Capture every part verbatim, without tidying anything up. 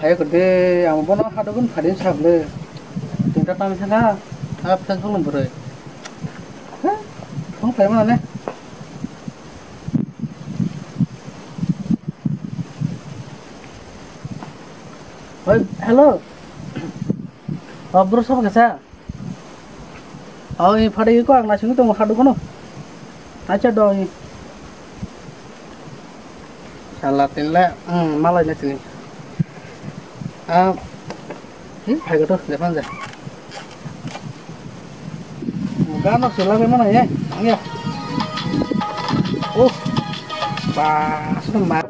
Hai ko de, ang bono hadogon phadin sable. Tinta tang sana, ha Facebook ni bwrwi. He, phone khlai mana ne? Oi, hello. O, bro, sabo kesa? O, i phadai ko ang naisingwi tongo, hadogono. Acha do, i. Sala tinle, hmm, malai na tini. Ah, hmm, phai ko to, japan ja. Gano sila ke mana ya? Ya. Oh. Ba, sudah marah.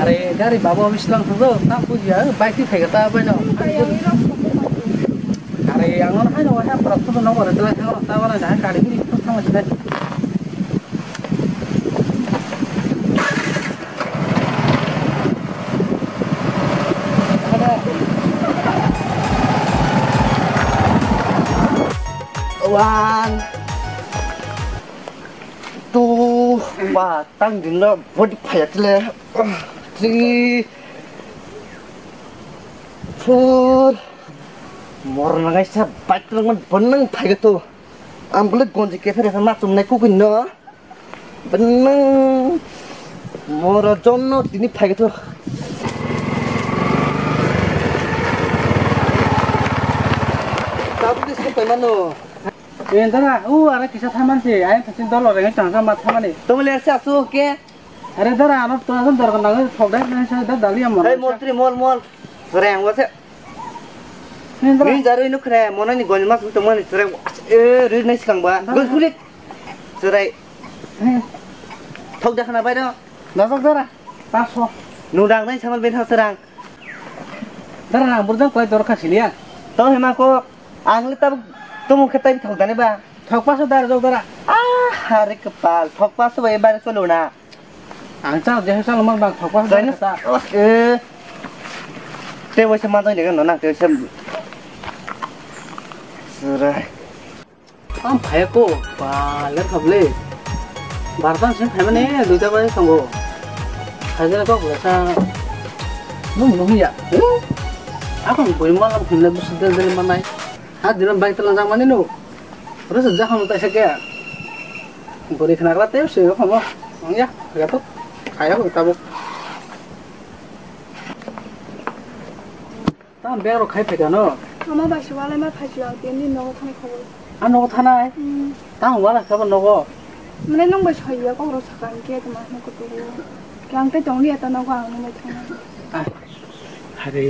Are, gari babo bislang thangdo, ta bujiya, bike ti thaiga ta baino. Are, ang no haino waha prak tu no wara tela thang ta wara ja gari ni thang thang. One, two, ba, tang din lo, body phaya tele. Three, four. Mor nangai sa bike lang man bonang phaya to. Ang bole gonji kephere ma tum nai kukui no. Benang moro jonno tini phaigatho. Tabuk de sepai mano. Endara, u ara kisa thaman se, ai thasin dolo reng tangsa ma thamani. Tomle ase asu ke? Are dara, ano to asun dor na thok dai na sa da dali amon. Hey, montri, mol, mol. Reng wase. Endara. Ni jarui nukre, monani gonma sung tongmani sere. E, ri nai sikang ba. Dara. Gun sulit. Serai. Hmm. Thok da khana bai do. Dajak dara. Paso. Nudang nai samal ben ha serang. Dara nang burjang koi dor kha siliya. To hema ko ang le tab tumu khe tai thok dane ba. Thok paso dara jok dara. Ah, hare kepal. Thok paso bai bare solo na. Ang chal je sal man bang thok paso dara kha ta. Eh. Te waisa ma dai ne no nang te waisa. Serai. Tam phai ko, ba, ler kha ble. Bartan sing phai mane, duita bai tongo. Hajira kok le sa. Nung nung ya. Akon boi ma lam khum le bus del del manai. Ha dilam bike telang jang mani no. Rasa jaham tai sa kya. Bori khna kala te se ko mo. Ya, ya to. Kaya ko tabuk. Tamo bag rok khai phaikha no? Ama bai se walai ma phaisio ang tini nogo thanai khobor. A nogo thanai? Hmm. Tamo wala khe bo nogo? Mane nwng bai soi ya kok rok sakha hwnkhe tma hwnwi kutugo. Khe ang tei tongli ya ta nogo ang nwng bai thangnai. Ah. Hari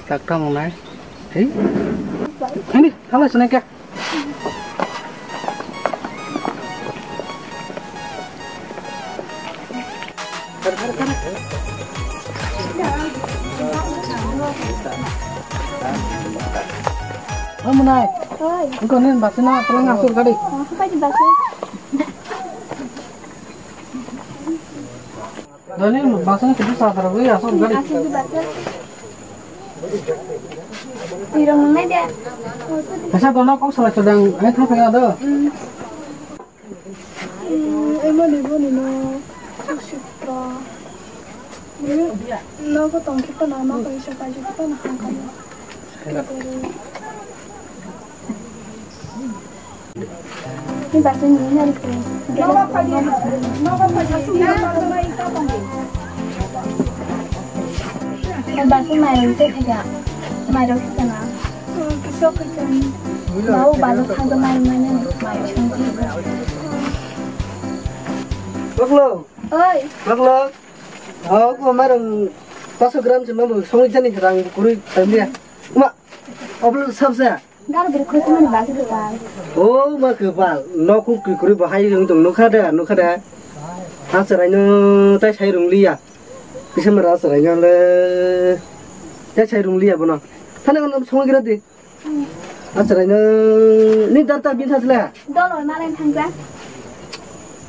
tak tamo nai. Hei. Bye. Hani, thala sinai khe. O Munai. Oi. Iko nin basi na pulang asur gadi. Oh, apa di basi? Doni bangsa ni kitu sa tara gwi asok gari. Asok di bangsa. Irong nang nai de. Kasa dono kok salai sodang ai thang thang ado. Hmm. Hmm, emo ni bo ni no. Sukshitra. Hmm, no ko tong kita nama ko isa kaji kita na hangkam. Basu mairung tei khaikha, mairung khaikha na. Mau balu khangsa mairung mane mairung songkha. Baklo. Oi. Baklo. Oh, ko mairung paso gram se mabu songwi jani rang kurui tangdia. Ma, oblo sabsa. Dar beri khoi tumani bagi kwtal. Oh, ma kwpal. Nok huk kwrwi kwrwi bo hai wng tong nukha de, nukha de. Aswraino tai sai rung liya. Kisa mara aswraino le tai sai rung liya bono. Thani ono songwi gira di. Achrai no ni dar ta bin thasle. Dol oi malen thangja.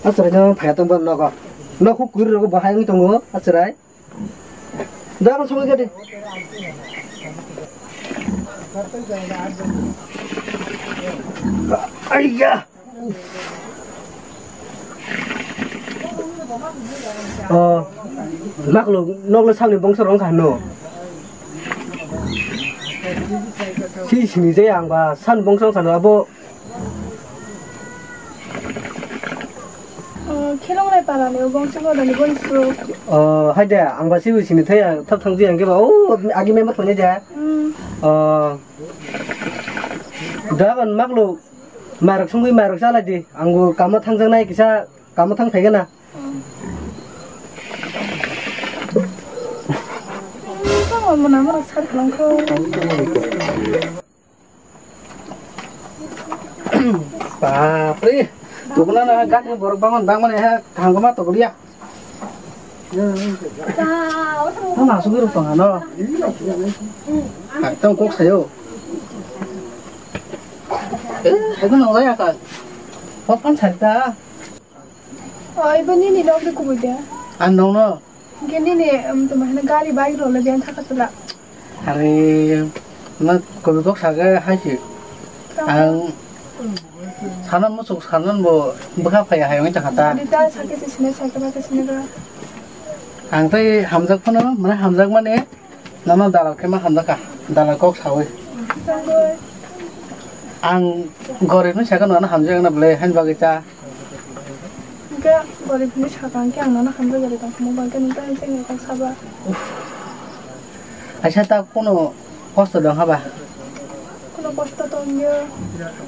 Achrai no phaya tong ban nogo. Nok huk kuri rogo bahai wng tongo. Achrai. Da ban songwi gadi. Aiya. Oh, maklo nokle sakni bongso rong kha no. Si sini je ang ba san bongso kha no abo. Oh, khelong lai para ni bongso ko dani bongso. Oh, hai de ang ba si sini thaya thap thang ji ang ke ba. Oh, agi member thone ja. Hmm. Oh. Da ban maklo Mairok sungwi mairok chalai di. Ang bo kamo thangjaknai kisa kamo thang phaigana. Tamo mona mona sar khlangkho. Bapre. Tukuna na gak ni borok bangon bangmani ha kaham ma tokliya. Tamo asugwi rok tong ano. Hai tong kok sayo. Eh, hai tong nang ya ka. Hop kan sai ta. Oi, bo nini nok de kubui de. An nong no. Ge nini, um, tuma hana gari bike role de thaka sala. Are, na kobi kok saga hai si. Tamo. Ang Sana muchuk sanan bo bwkha phaiya hai wngwi tongkha ta. Dita sakhe se sine, sakhe ba khe sine ba. Ang tei hamjak phano, mane hamjak mani nono dalal khe ma hamjak kha, dalal kok sawi. Tangoi. Ang goribni sakhe nono hamjak na bwle, hain bagwi ta. Hingke goribni sakha hingke ang nono hamjak gari tong, mo bagwi nung tang teng kok saba. Aisa ta kono kosto dong haba? Kono kosto tongya.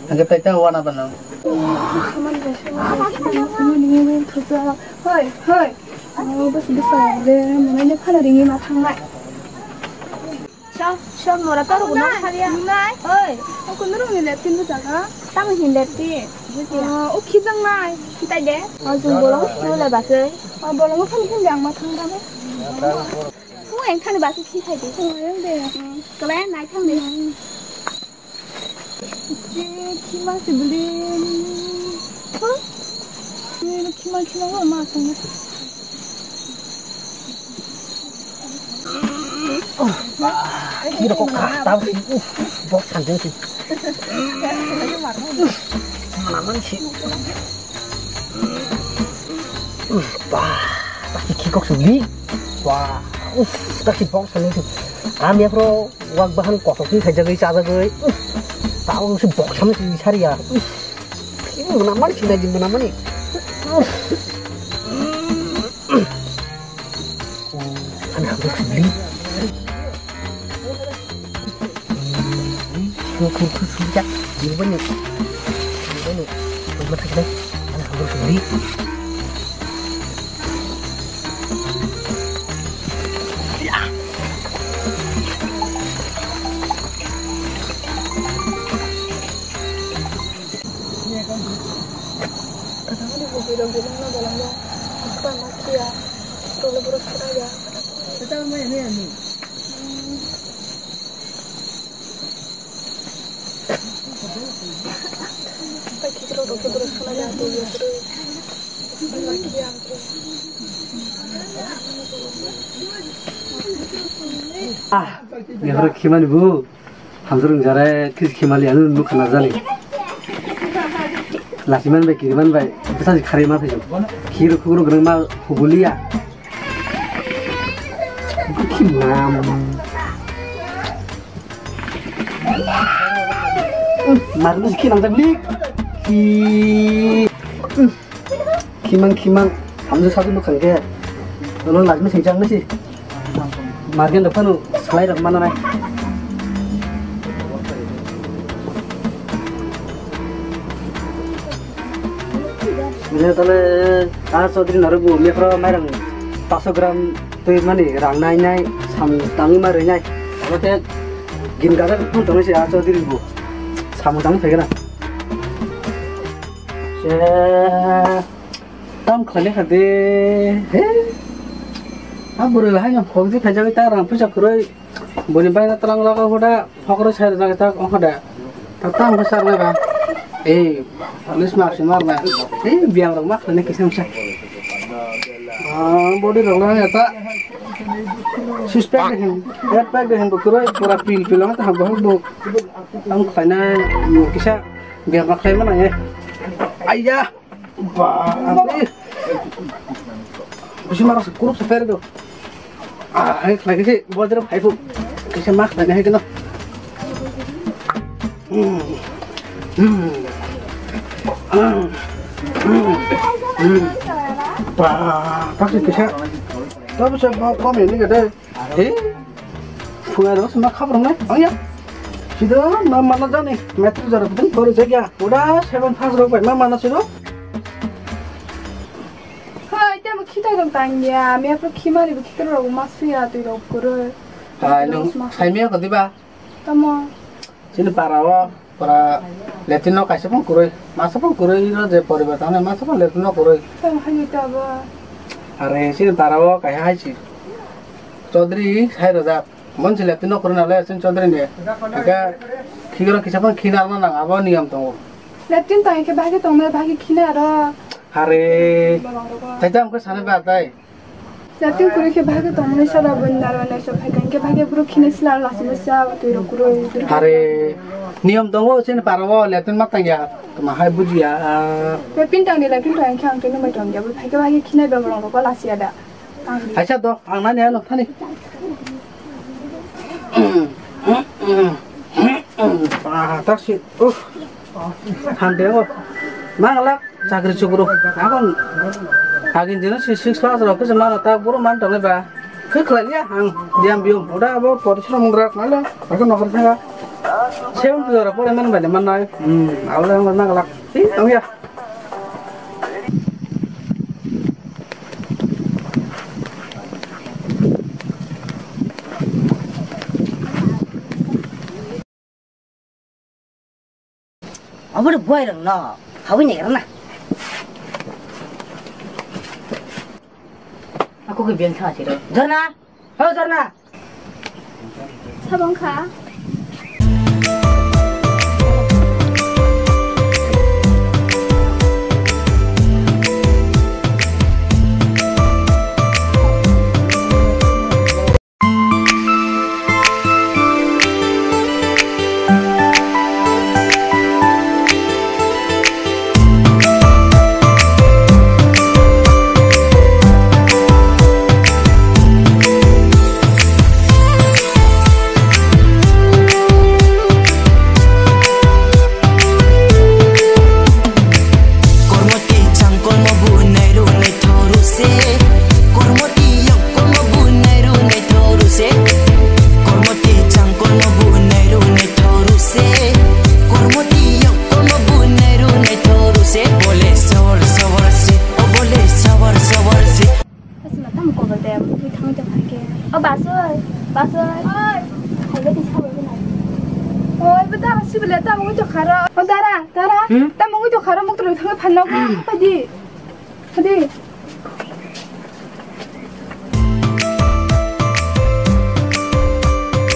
Hingke tai ta wana ba nang. Saman bai se wana ba se nang sini nini nini thuja. Hoi, hoi. Oh, bas bas de, mana ini phana ringi ma thangnai. Sab, sab mora ta rukuna khaliya. Nai. Hoi. O kono rukni leptin bu jaga. Tamo hin leptin. Oh, o khijang nai. Khitai de. Oh, jung bolong khilo le basai. Oh, bolong phani phani ang ma thang da. Ko eng thani basi khi khai de. Ko eng de. Kala nai thang de. Khima si beli. Ko. Khima khima ko ma thang. Kiro ko kha ta si. Bok san de si. Mana man si. Bah, tak si khikok suli. Wah, uff, tak si bok sani tu. Ami afro wak bahan kotok ni khaijagwi chajagwi. Uff, tao si bok sani si sariya. Uff, ini mana mani si lagi mana mani. Uff. Ani hamjak suli. Sungkun tu sujak. Ini bani. Ini bani. Ini bani. Ani hamjak suli. Kadang di hobi rok belong na belong dong. Aku tak mati ya. Kalau boros kena ya. Kita mah ini anu. Pakai kira rok boros kena ya tu ya terus. Mati ya. Ah, ya harus gimana bu? Hamjak rwng jare kis khimali ano nuk khna jani. Lachiman bai kiriman bai bwsa si kharwi ma phaijo. Khiro khugro gwnang ma hubuliya. Khimnam. Mar bwsa khinang jabli. Ki. Khimang khimang hamjak sajak bwkhang khe. Ano lagni sengchang nasi. Market rok phano salai rok mana nai. Bini tole a Chaudhary naro bu mekro mairang paso gram twi mani rang nai nai sam tangwi ma rwi nai. Abo te gin gajak phano tongnai se a Chaudhary bu sam tangwi phai gana. Se tam khlai kha de. He. A bwrwi hai no phok di khaijagwi ta rang puisa kwrwi. Boni baina twlang jaga hoda phok rwi sai rwjak ta hoda. Tang ko sar ba. Eh, police ma si mar na. Eh, biang rok ma khane kisam sa. Ah, body rok na ya ta. Six pack de hin, eight pack de hin bo kuroi pura pil pil ang ta bo bo. Ang khaina kisa biang rok khai mana ye. Aiya. Ba, abi. Bisi mara se kurup se fer do. Ah, hai khlai kisi bodro phai phu. Kisi mak tani hai keno. Hmm. Hmm. Hmm. Hmm. Hmm. Ba, tak se kisa. Tabu se ba, ba me ni ga dai. He? Phungai rok sima khabrok nai. Ang ya. Sida ma mana jani. Metri jara putun kori jagya. Uda seven pass rok bai ma mana siro. Hai, tamo khitai rok tang ya. Me pro khimari bo khitai rok ma suya tui rok koro. Hai, nung sai me ko diba? Tamo. Sini para o. Pura latrine no kaisa phang kwrwi, masa phang kwrwi no je poribar tangni masa phang latrine no kwrwi. Tamo haini tabo. Are sini para o kaisa hai si. Chaudhary hai rojak. Mon si latrine no kwrwi nalai asin Chaudhary ni. Aka khigro kisa phang khina ma nang abo niyam tongo. Latrine tang khe bahai khe tongmai bahai khe khina aro. Are. Bolong rogo. Tai tam khe sana ba tai. Latrine kwrwi khe bahai khe tongmani sara bwni narwai naisok phai kha, hinkhe bahai khe borok khina sila lasima sa twi rok kwrwi. Are, niyom tongo chini para o latrine ma tangya, tma hai bujiya. Latrine tangni latrine tong khe ang twi numai tongya, bwrwi phai khe bahai khe khinai bwrwi rok lasiya da. Aisa do, ang nani ano thani. Ah, taksi. Uh. Hande o. Manglak. Chakri chukru. Akon agin jino si six class rok kisa mano ta boro man tongo ba. Khe khlai ya ang diam biom. Oda abo porisrom gra khlai lo. Ako nokar thanga. Seven jora pore man bai man nai. Hmm, abo le ang nang lak. Ti tong ya. Obo bwrwi rok no habwi nai rwna. Ako khe beng tha siro. Jorna. Ho Jorna. Sabong kha. Kormo twi chang kolmo bu nai ru nai thoru se. Kormo twi yok kolmo bu nai ru nai thoru se. Kormo twi chang kolmo bu nai ru nai thoru se. Kormo twi yok kolmo bu nai ru nai thoru se. Bole sawar sawar se. O bole sawar sawar se. Asima tamo kobol de, mui thangwi tong kha khe. O Basoi, Basoi. Oi. Hai beti sabo bini. Oi, beta sibile tamo wngwi tong kharo. O Dara, Dara. Hmm? Tamo wngwi tong kharo, muk tong thangwi phanno ko. Hadi. Hadi.